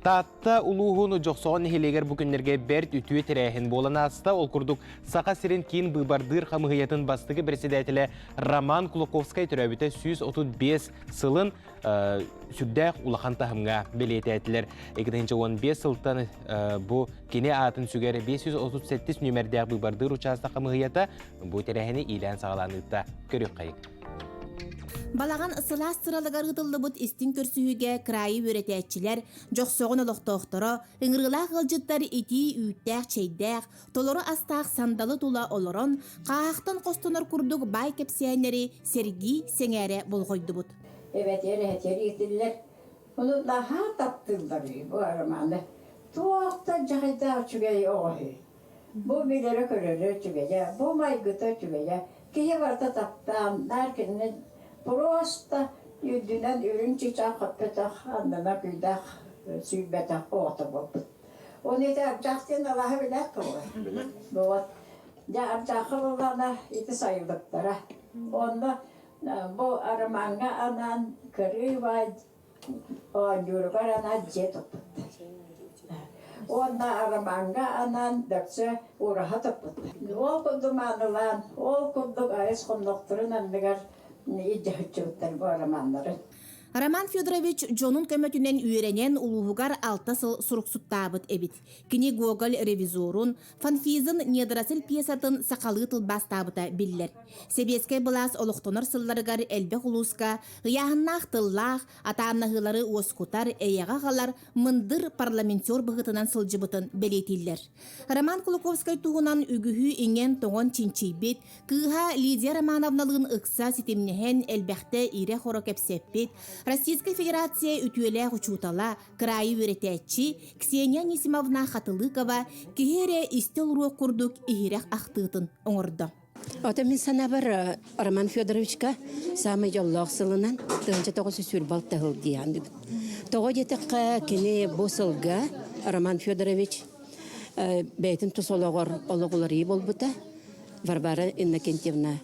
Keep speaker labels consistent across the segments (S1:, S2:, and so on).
S1: Таатта улууһун Дьохсоҕон нэһилиэгэр бу күннэргэ бэрт үтүө тэрээһин буолан ааста. Ол курдук Саха сирин киин быыбардыыр хамыыһыйатын бастакы председателэ Роман Кулаковскай төрөөбүтэ 135 сылын сүрдээх улахан таһымҥа бэлиэтээтилэр. 2015 сылтан бу кини аатын сүгэр 537 нүөмэрдээх быыбардыыр учаастак хамыыһыйата бу тэрээһини иилээн-саҕалаан ыытта. Көрүөххэйиҥ.
S2: Балаҕан сылаас сыралыгар ыытыллыбыт истиҥ көрсүһүүгэ кыраайы үөрэтээччилэр, Дьохсоҕон олохтоохторо, ыҥырыылаах ыалдьыттар итии үүттээх чэйдээх, толору астаах сандалы тула олорон, хааһахтан хостонор курдук баай кэпсээннэри сэргии, сэҥээрэ болҕойдубут.
S3: Эбэтэр эһэтэр иитиллэр. Ону наһаа таптыыллар үһү бу Романы. Туох да дьаһайдаах үчүгэй оҕо үһү. Бу билэрэ-көрөрө үчүгэйэ, бу майгыта үчүгэйэ. Киһи барыта таптаан, наар кинини просто үрдүнэн үрүҥ чыычаах көппөтөх, аннынан күйдээх сүүрбэтэх оҕото буолбут. Оны ити Ардьаах диэн алааһы билээт буолуо. Вот. Дьэ Ардьаахха буоллаҕына ити сайылыктара. Онно бу Арамааҥҥа анаан кырыыбай Оонньууругар анаан дьиэ туппуттар. Уонна Арамааҥҥа анаан дөксө ураһа туппуттар. Ол курдук маанылаан, ол курдук айыс хоннохторун анныгар илдьэ сылдьыбыттар бу арамааннарын.
S2: Роман Федорович дьонун көмөтүнэн үөрэнэн улууһугар алта сыл суруксуттаабыт эбит. Кини Гоголь ревизорун, Фанфизын Недоросль пьесатын сахалыы тылбаастаабыта биллэр. Сэбиэскэй былаас олохтонор сылларыгар элбэх улууска ыйааһыннаах тыллаах, атааннаһыылары уоскутар, эйэҕэ аҕалар мындыр парламентер быһыытынан сылдьыбытын бэлиэтииллэр. Роман Кулаковскай туһунан үгүһү иҥэн-тоҥон чинчийбит, кыыһа Лидия Романовналыын ыкса ситимнэһэн элбэхтэ ирэ-хоро кэпсэппит, Российскай Федерация үтүөлээх учуутала, кыраайы үөрэтээччи Ксения Анисимовна Хатылыкова киһи эрэ истэ олоруох курдук иһирэх ахтыытын оҥордо.
S4: Ото мин санаабар Роман Федоровичка саамай дьоллоох сылынан 1926 сыл дии саныыбын. Тоҕо диэтэххэ, кини бу сылга Роман Федорович бэйэтин тус олоҕор олох уларыйыы буолбута. Варвара Иннокентьевна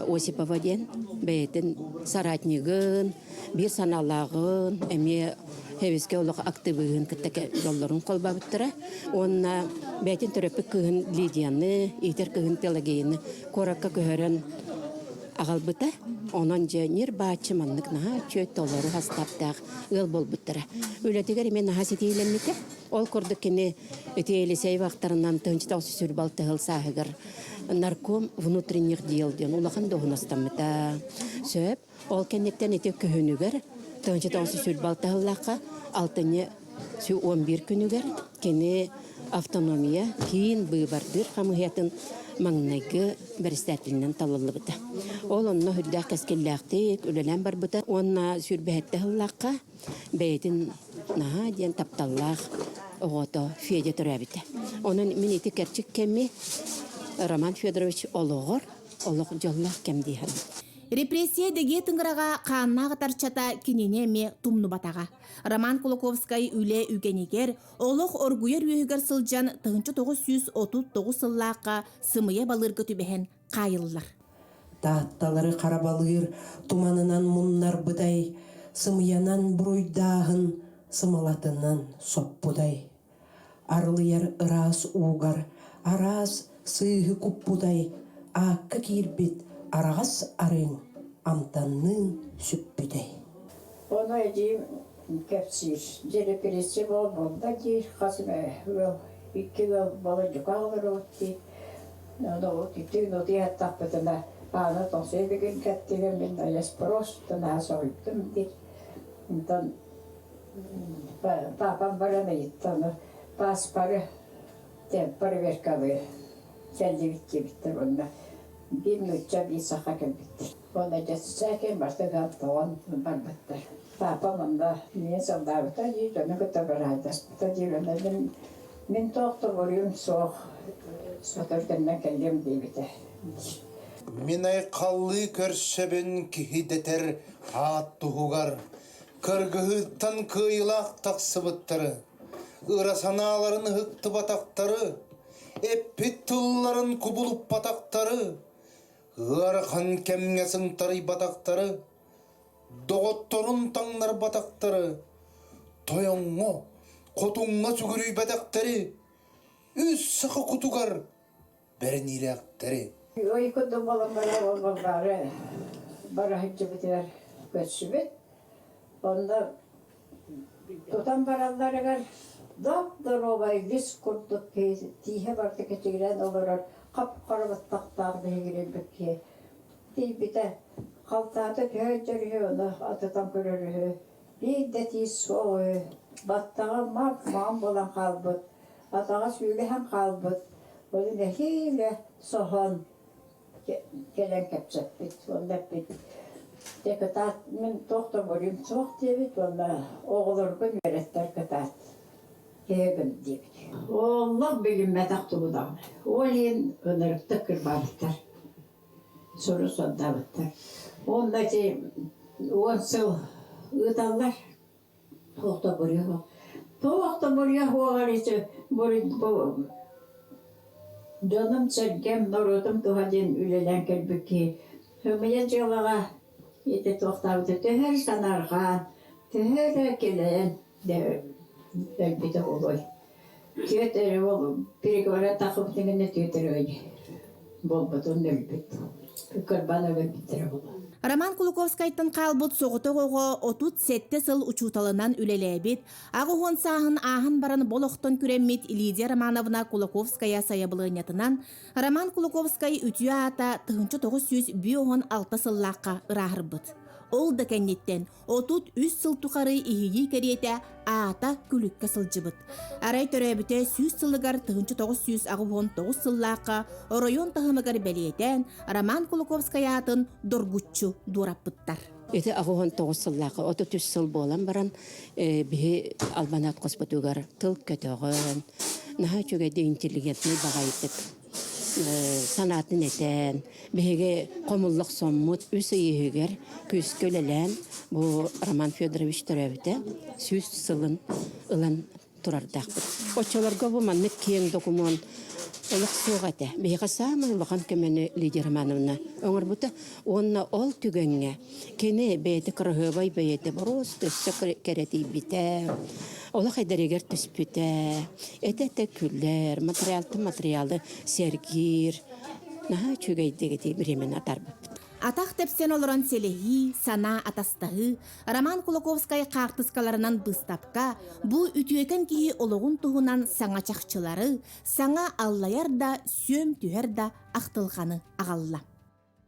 S4: Осипова диэн бэйэтин соратнигын, биир санаалааҕын, эмиэ Хэвискэ олох актыбыыһын кытта дьоллорун холбообуттара. Уонна бэйэтин төрөппүт кыыһын Лидияны, иитэр кыыһын Пелагеяны куоракка көһөрөн аҕалбыта. Онон дьэ ньир-бааччы маннык наһаа үчүгэй толору хастаптаах ыал буолбуттара. Үлэтигэр эмиэ наһаа ситиһиилэммитэ. Ол курдук кини ити Елисей вахтарынан 1926 сыл сааһыгар нарком внутренних дел диэн улахан дуоһунастаммыта. Сөп. Ол кэнниттэн ити күһүнүгэр 1926 сыллаахха алтынньы 11 күнүгэр кини автономия киин быыбардыыр хамыыһыйатын маҥнайгы бэрэстээтэлинэн талыллыбыта. Ол онно үрдээх кэскиллээхтик үлэлээн барбыта уонна сүүрбэһэттэ сыллаахха бэйэтин наһаа диэн тапталлаах оҕото Федя төрөөбүтэ. Онон мин ити кэрчик кэми Роман Федорович олоҕор олох дьоллоох кэм дии саныыбын.
S2: Репрессия дэгиэ тыҥыраҕа хааннаах ытарчата кинини эмиэ тумнубатаҕа. Роман Кулаковскай үлэ үгэнигэр, олох оргуйар үөһүгэр сылдьан 1939 сыллаахха сымыйа балыырга түбэһэн хаайыллар.
S5: Таатталары харабалыыр туманынан муннарбытай, сымыйанан буруйдааһын сымалатынан соппутай. Арылыйар ыраас уугар араас сыыһы куппутай, аакка киирбит араҕас арыыҥ амтанныын сүппүтэй.
S3: Ону эдьиийим кэпсиир, дьэ буолбута диир, хас эмэ ыал, икки ыал Володьука олоробут дии. Ону ити утуйаттахпытына аана тоҥсуйа бүгүн кэттигим мин айас просто наһаа соһуйдум диир. Онтон папам баран ыйытта ону пааспары проверкалыы кэллибит диэбиттэр уонна биир нуучча биир саха кэлбиттэр. Уонна дьэ барыта тоҕон барбыттар. Папам онно миин сылдаабыта дии, дьону кытта быраайдаспыта дии. Онно мин, мин туох да буруйум суох, сотору кэмнэн кэллиэм диэбитэ.
S6: Мин айхаллыы көрсөбүн киһи дэтэр аат туһугар кыргыһыыттан кыайыылаах тахсыбыттары, ыра санааларын ыһыктыбатахтары, эппит тылларын кубулуппатахтары, ыарахан кэмҥэ сыҥтарыйбатахтары, доҕотторун таҥнарбатахтары, тойоҥҥо, Хотуҥҥа сүгүрүйбэтэхтэри, үс саха кутугар бэриниилээхтэри.
S3: Ой курдук буолан баран ол Балбаары бара сылдьыбытыгар көрсүбүт. Онно тутан баралларыгар доп-доруобай лис курдук киһи тииһэ барыта кэчигирээн олорор хап-хара баттахтаах биһигирийбит киһи тиийбитэ халтаата түһэ сылдьар үһү, ону атытан көрөр үһү. Биир да тиис суох үһү, баттаҕа мап-маҥан буолан хаалбыт, атаҕа сүүлэһэн хаалбыт, ону нэһиилэ соһон кэлэн кэпсэппит уонна эппит дьэ кытаат мин туох да буруйум суох диэбит уонна оҕолоргун үөрэттэр кытаат киһигин диэбит. Олох билиммэтэх тугу даҕаны. Ол иһин ынырыктык кырбаабыттар. Суру сордообуттар. Уонна ити 10 сыл ыыталлар. Туох да буруйа суох. Туох да буруйа суоҕар ити бу дьонум-сэргэм, норуотум туһа диэн үлэлээн кэлбит киһи сымыйа дьыалаҕа ити туохтаабыта төһө эрэ санаарҕаан, төһө эрэ кэлэн өлбүтэ буолуой. Түөрт эрэ ол переговора тахсыбытын кэннэ түөрт эрэ ый буолбутун өлбүт. Кырбан өлөрбүттэрэ буолуо.
S2: Роман Кулаковскайтан хаалбыт соҕотох оҕо 37 сыл учууталынан үлэлээбит, 80 сааһын ааһан баран олохтон күрэммит Лидия Романовна Кулаковская сайабылыанньатынан Роман Кулаковскай үтүө аата 1956 сыллаахха ырааһырбыт. Ол да кэнниттэн 33 сыл тухары иһийии кэриэтэ аата күлүккэ сылдьыбыт. Арай төрөөбүтэ 100 сылыгар 1989 сыллаахха оройуон таһымыгар бэлиэтээн Роман Кулаковскай аатын доргуччу дуораппыттар.
S4: Ити 89 сыллаахха 33 сыл буолан баран биһи албанат хоспутугар тыл көтөҕөн, наһаа үчүгэйдик интеллигентный баҕайытык санаатын этэн, биһиги хомулла охсоммут үс ый иһигэр күүскэ үлэлээн бу Роман Федорович төрөөбүтэ 100 сылын ылан турардаахпыт. Оччолорго бу маннык киэҥ докумуон олох суох этэ. Биһиэхэ саамай улахан көмөнү Лидия Романовна оҥорбута. Уонна ол түгэҥҥэ кини бэйэтэ кыраһыабай бэйэтэ боруоста өссө кэрэтийбитэ, олох эдэригэр түспүтэ, этэ-этэ күлэр, материалтан материалы сэргиир. Наһаа үчүгэйдик ити бириэмэни атаарбыппыт.
S2: Атах тэпсэн олорон сэлэһии, санаа атастаһыы, Роман Кулаковскай хаартыскаларынан быыстапка бу үтүөкэн киһи олоҕун туһунан саҥа чахчылары, саҥа аллайар да, сүөм түһэр да ахтылҕаны аҕалла.